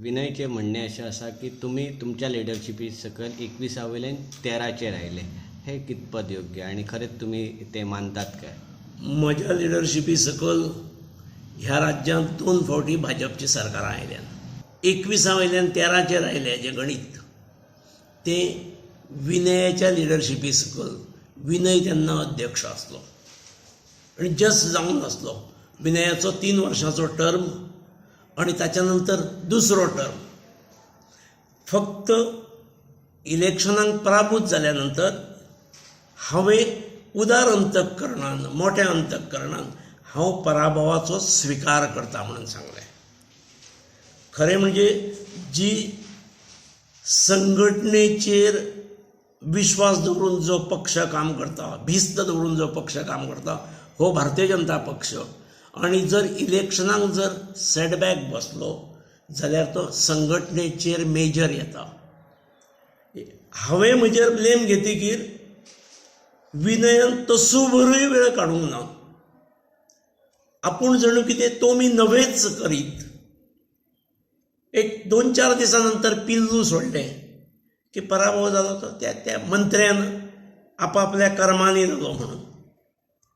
विनयचें म्हणणें अशें आसा की तुमी तुमच्या लिडरशिपी सकयल 21 वयल्यान 13चेर आयले, हें कितपत योग्य आनी खरेंच तुमी तें मानतात काय? म्हज्या लिडरशिपी सकयल ह्या राज्यांत 2 फावटी भाजपची सरकारां आयल्यात. 21 वयल्यान 13चेर आयले जें गणीत तें विनयाच्या लिडरशिपी सकयल. विनय तेन्ना अध्यक्ष आसलो आनी जस्ट जावन आसलो. विनयाचो 3 वर्सांचो टर्म आनी ताच्या नंतर दुसरो टर्म. फक्त इलेक्शनाक पराभूत जाल्या नंतर हांवें उदार अंतःकरणान, मोठ्या अंतःकरणान हांव पराभवाचो स्विकार करता म्हणून सांगलें. खरें म्हणजे जी संघटनेचेर विश्वास दवरून जो पक्ष काम करता, भिस्त दवरून जो पक्ष काम करता, हो भारतीय जनता पक्ष. आनी जर इलेक्शनाक जर सेटबॅक बसलो जाल्यार तो संघटनेचेर मेजर येता. हांवें म्हजेर ब्लेम घेतकीर विनयान तसोभरूय वेळ काडूंक ना. आपूण जणू कितें तो मी नवेच करीत एक 2-4 दिसां नंतर पिल्लू सोडलें की पराभव जालो तो त्या त्या मंत्र्यान आपापल्या कर्मांनी जालो म्हणून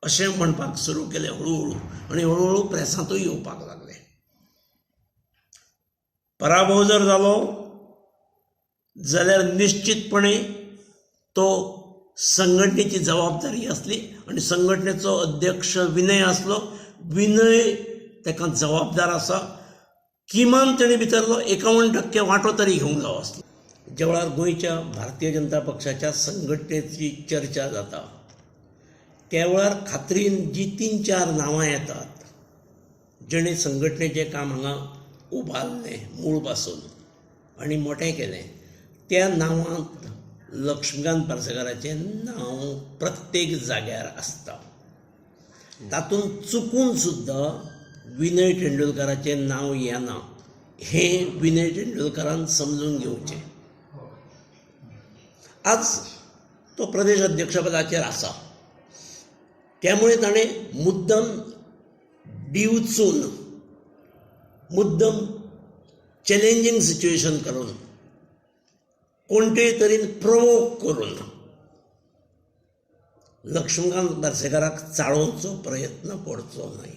अशें म्हणपाक सुरू केलें हळुहळू, आनी हळुहळू प्रेसांतूय येवपाक लागलें. पराभव जर जालो जाल्यार निश्चितपणे तो संघटनेची जबाबदारी आसली आनी संघटनेचो अध्यक्ष विनय आसलो. विनय ताका जबाबदार आसा. किमान तेणी भितरलो 51% वांटो तरी घेवंक जावो आसलो. ज्या वेळार गोंयच्या भारतीय जनता पक्षाच्या संघटनेची चर्चा जाता त्या वेळार खात्रीन जी 3-4 नांवां येतात जेणे संघटनेचें काम हांगा उबारलें मूळ पासून आनी मोठें केलें, त्या नांवांत लक्ष्मीकांत पार्सेकाराचें नांव प्रत्येक जाग्यार आसता. तातूंत चुकून सुद्दां विनय तेंडुलकाराचें नांव येना हें विनय तेंडुलकारान समजून घेवचें. आज तो प्रदेश अध्यक्षपदाचेर आसा, त्यामुळे ताणें मुद्दम डिवचून, मुद्दम चॅलेंजींग सिच्युएशन करून, कोणतेय तरेन प्रोवोक करून लक्ष्मीकांत पार्सेकाराक चाळोवचो प्रयत्न करचो न्हय.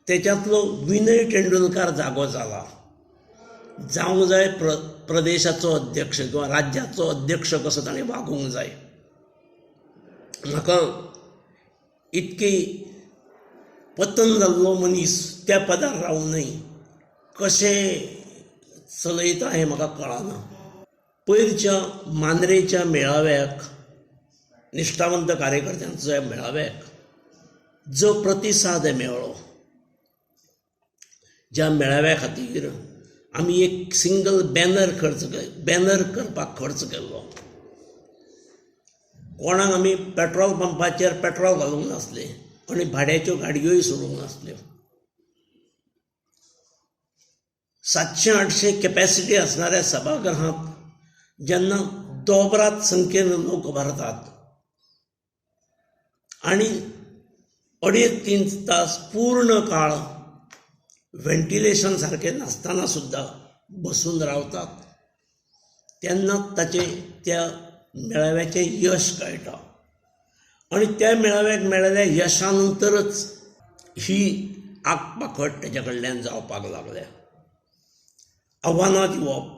तेच्यांतलो विनय तेंडुलकार जागो जाला, जावंक जाय प्रदेशाचो अध्यक्ष किंवा राज्याचो अध्यक्ष कसो ताणें वागूंक जाय. म्हाका इतकी पतन जाल्लो मनीस त्या पदार रावूनय कशें चलयता हें म्हाका कळना. पयरच्या मांद्रेच्या मेळाव्याक, निश्ठावंत कार्यकर्त्यांच्या मेळाव्याक जो प्रतिसाद मेळ्ळो, ज्या मेळाव्या खातीर आमी एक सिंगल बॅनर बॅनर करपाक खर्च केल्लो, कोणाक आमी पेट्रोल पंपाचेर पेट्रोल घालूंक नासलें आनी भाड्याच्यो गाडयोय सोडूंक नासल्यो. 700-800 कॅपॅसिटी असणाऱ्या सभागृहांत जेन्ना दोबरात संख्येन लोक भरतात आनी 2.5-3 तास पूर्ण काळ व्हेंटिलेशन सारकें नासतना सुद्दां बसून रावतात, तेन्ना ताचें त्या मेळाव्याचें यश कळटा. आनी त्या मेळाव्याक मेळिल्ल्या यशा नंतरच ही आगपाखट तेच्या कडल्यान जावपाक लागल्या. आव्हानां दिवप,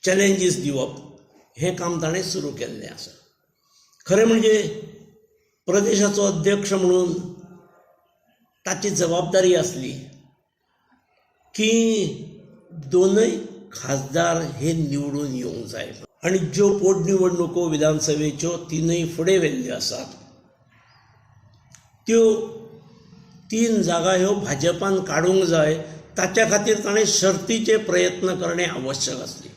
चॅलेंजीस दिवप हें काम ताणें सुरू केल्लें आसा. खरें म्हणजे प्रदेशाचो अध्यक्ष म्हणून ताची जबाबदारी आसली की 2 खासदार हे निवडून येवंक जाय. आनी ज्यो पोटनिवडणुको विधानसभेच्यो 3 फुडें व्हेल्ल्यो आसात त्यो 3 जागा ह्यो भाजपान काडूंक जाय, ताच्या खातीर ताणें शर्तीचे प्रयत्न करणे आवश्यक आसले.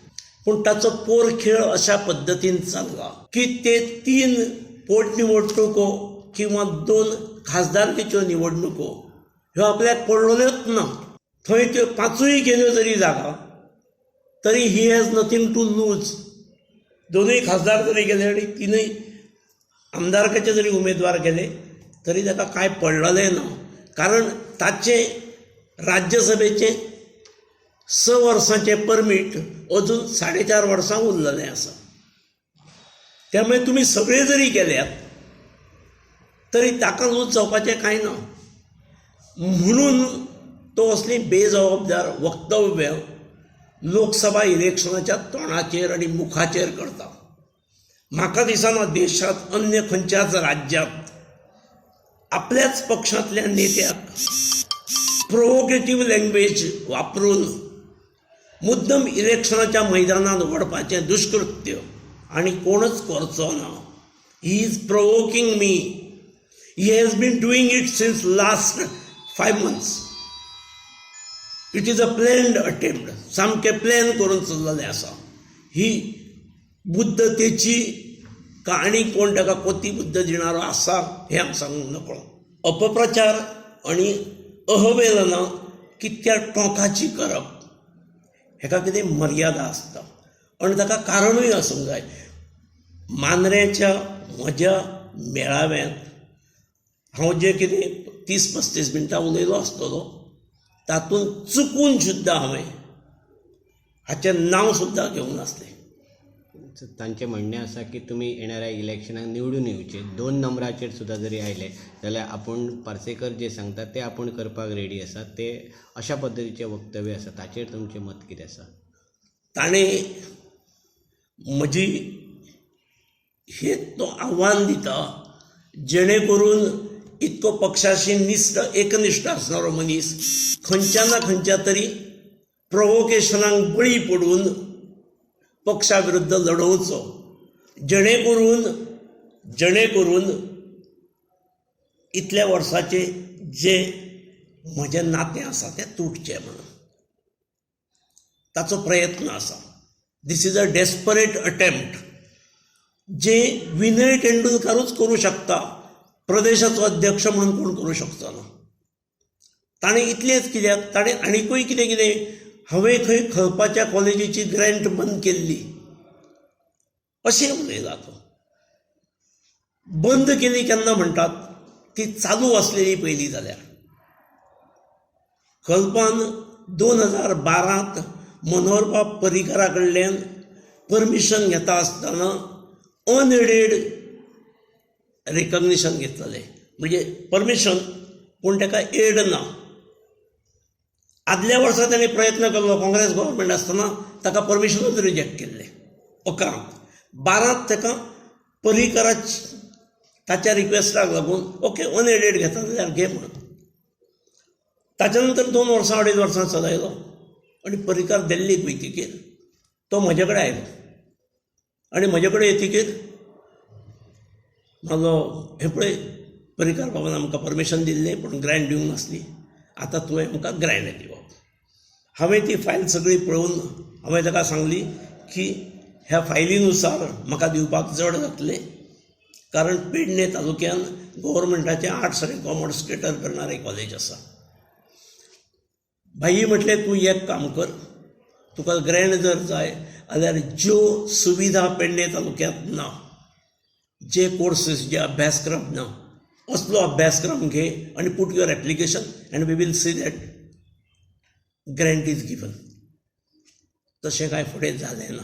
पूण ताचो पोरखेळ अशा पद्दतीन चल्ला की ते 3 पोटनिवडणुको किंवा 2 खासदारकीच्यो निवडणुको ह्यो आपल्याक पडलेल्योच ना. थंय त्यो 5 गेल्यो जरी जागा तरी he has nothing to lose. 2 खासदार जरी गेले आनी 3 आमदारकाचे जरी उमेदवार गेले तरी ताका कांय पडलेलें ना, कारण ताचें राज्यसभेचें 6 वर्सांचें परमीट अजून 4.5 वर्सां उरलेलें आसा. त्यामुळे तुमी सगळे जरी गेल्यात तरी ताका लूज जावपाचें कांय ना. म्हणून तो असली बेजबाबदार वक्तव्य लोकसभा इलेक्शनाच्या तोंडाचेर आनी मुखाचेर करता. म्हाका दिसना देशांत अन्य खंयच्याच राज्यांत आपल्याच पक्षांतल्या नेत्याक प्रोवोकेटीव लँग्वेज वापरून मुद्दम इलेक्शनाच्या मैदानांत व्हरपाचें दुश्कृत्य आनी कोणच करचो ना. He is provoking me. He has been doing it since last 5 months. It is a planned attempt. सामकें प्लॅन करून चल्लेलें आसा. ही बुद्द तेची आनी कोण ताका कोती बुद्द दिणारो आसा हें हांव सांगूंक नकळो. अपप्रचार आनी अहवेलना कितक्या टोंकाची करप हेका कितें मर्यादा आसता आनी ताका कारणूय आसूंक जाय. मांद्रेच्या म्हज्या मेळाव्यांत हांव जें कितें 30-35 मिनटां उलयलो आसतलो तातूंत चुकून सुद्दां हांवें हाचें नांव सुद्दां घेवंक नासलें. तांचें म्हणणें आसा की तुमी येणाऱ्या इलेक्शनाक निवडून येवचे, 2 नंबराचेर सुद्दां जरी आयले जाल्यार आपूण पार्सेकर जे सांगता ते आपूण करपाक रेडी आसा, ते अशा पद्दतीचें वक्तव्य आसा, ताचेर तुमचें मत कितें आसा? ताणें म्हजी हे तो आव्हान दिता जेणे करून इतको पक्षाशी निश्ठ एकनिश्ठ आसणारो मनीस खंयच्या ना खंयच्या तरी प्रोवोकेशनाक बळी पडून पक्षा विरुद्ध लढोवचो, जेणे करून जेणे करून इतल्या वर्साचे जे म्हजें नातें आसा तें तुटचें म्हणून ताचो प्रयत्न आसा. This is a desperate attempt जे विनय तेंडुलकारूच करूं शकता, प्रदेशाचो अध्यक्ष म्हणून कोण करूं शकचो ना. ताणें इतलेंच कित्याक, ताणें आनीकूय कितें कितें, हांवें खंय खलपाच्या कॉलेजीची ग्रँट बंद केल्ली अशें उलयला तो. बंद केली केन्ना म्हणटात, ती चालू आसलेली पयली जाल्यार. खलपान 2012 मनोहरबाब पर्रीकरा कडल्यान परमिशन घेता आसतना अनएडेड रिकग्निशन घेतलें, म्हणजे परमिशन पूण ताका एड ना. आदल्या वर्सा ताणें प्रयत्न केल्लो काँग्रेस गव्हर्मेंट आसतना ताका परमिशनूच रिजेक्ट केल्लें 11 12 ताका पर्रीकराच ताच्या रिक्वेस्टाक लागून ओके अनएडेड घेता जाल्यार घे म्हणून. ताच्या नंतर 2 वर्सां 2.5 वर्सां चलयलो आनी पर्रीकार दिल्लीक वयतकीर तो म्हजे कडेन आयलो आनी म्हजे कडेन येतकीर म्हणलो, हें पळय पर्रीकार बाबान आमकां परमिशन दिल्लें पूण ग्रँट दिवंक नासली, आतां तुवें आमकां ग्रँट दिवप. हांवें ती फायल सगळी पळोवन हांवें ताका सांगली की ह्या फायलीनुसार म्हाका दिवपाक जड जातलें, कारण पेडणे तालुक्यान गव्हर्मेंटाचें आर्ट्स आनी कॉमर्स केटर करणारें कॉलेज आसा. भाई म्हटलें तूं एक काम कर, तुका ग्रँट जर जाय जाल्यार ज्यो सुविधा पेडणे तालुक्यांत ना, जे कोर्सीस जे अभ्यासक्रम ना असलो अभ्यासक्रम घे आनी put your application and we will see that grant is given. तशें कांय फुडें जालें ना.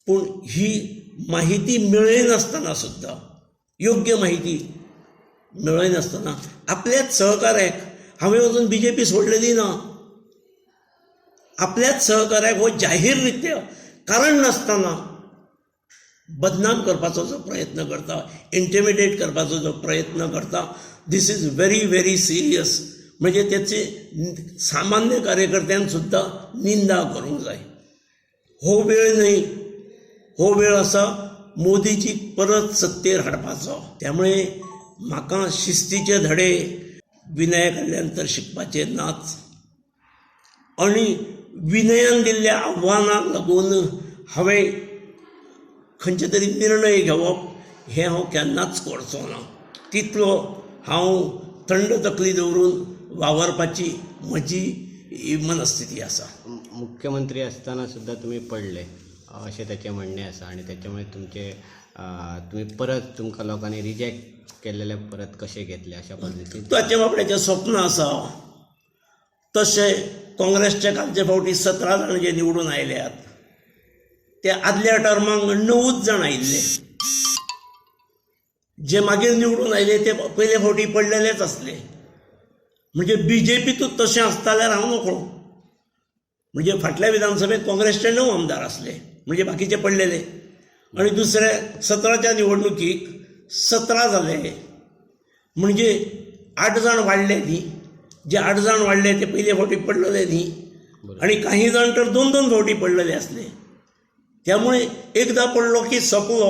पूण ही माहिती मेळयनासतना सुद्दां, योग्य माहिती मेळयनासतना आपल्याच सहकार्याक, हांवें अजून बीजेपी सोडलेली ना, आपल्याच सहकार्याक हो जाहीर रित्या कारण नासतना बदनाम करपाचो जो प्रयत्न करता, इंटिमिडेट करपाचो जो प्रयत्न करता, this is very very serious. म्हणजे त्याची सामान्य कार्यकर्त्यान सुद्दां निंदा करूंक जाय. हो वेळ न्हय, हो वेळ आसा मोदीची परत सत्तेर हाडपाचो. त्यामुळे म्हाका शिस्तीचे धडे विनया कडल्यान तर शिकपाचे नाच, आनी विनयान दिल्ल्या आव्हानाक लागून हांवें खंयचे तरी निर्णय घेवप हें हांव केन्नाच करचो ना. तितलो हांव थंड तकली दवरून वावरपाची म्हजी मनस्थिती आसा. मुख्यमंत्री आसतना सुद्दां तुमी पडले अशें ताचें म्हणणें आसा आनी त्याच्यामुळे तुमचे तुमी परत तुमकां लोकांनी रिजेक्ट केल्लेले परत कशें घेतले अशा पद्दतीन ताचें बाबड्याचें स्वप्न आसा. तशें काँग्रेसचे कालचे फावटी 17 जाण जे निवडून आयल्यात ते आदल्या टर्माक 9 जाण आयिल्ले. जे मागीर निवडून आयले ते पयले फावटी पडलेलेच आसले. म्हणजे बीजेपीतूच तशें आसता जाल्यार हांव नकळो. म्हणजे फाटल्या विधानसभेंत काँग्रेसचे 9 आमदार आसले, म्हणजे बाकीचे पडलेले. आनी दुसरे 17च्या निवडणुकीक 17 जाले, म्हणजे 8 जाण वाडले न्ही. जे 8 जाण वाडले ते पयले फावटी पडलेले न्ही, आनी काही जाण तर 2-2 फावटी पडलेले आसले. त्यामुळे एकदा पडलो की सोंपलो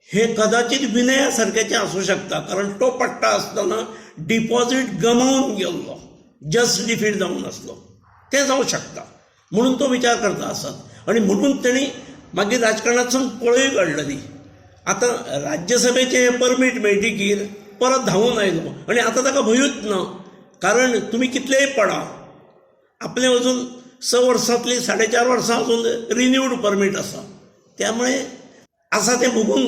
हे कदाचित विनया सारक्याचें आसूं शकता, कारण तो पडटा आसतना डिपॉझीट गमावन गेल्लो, जस्ट डिफीट जावन आसलो, तें जावं शकता म्हणून तो विचार करता आसत. आनी म्हणून तेणी मागीर राजकारणांतसून पळय काडलेली. आतां राज्यसभेचें हें परमीट मेळटकीर परत धांवून आयलो आनी आतां ताका भंयूच ना, कारण तुमी कितलेय पडा, आपलें अजून 6 वर्सांतली 4.5 वर्सां अजून रिन्यूड परमीट आसा. त्यामुळे आसा तें भोगून.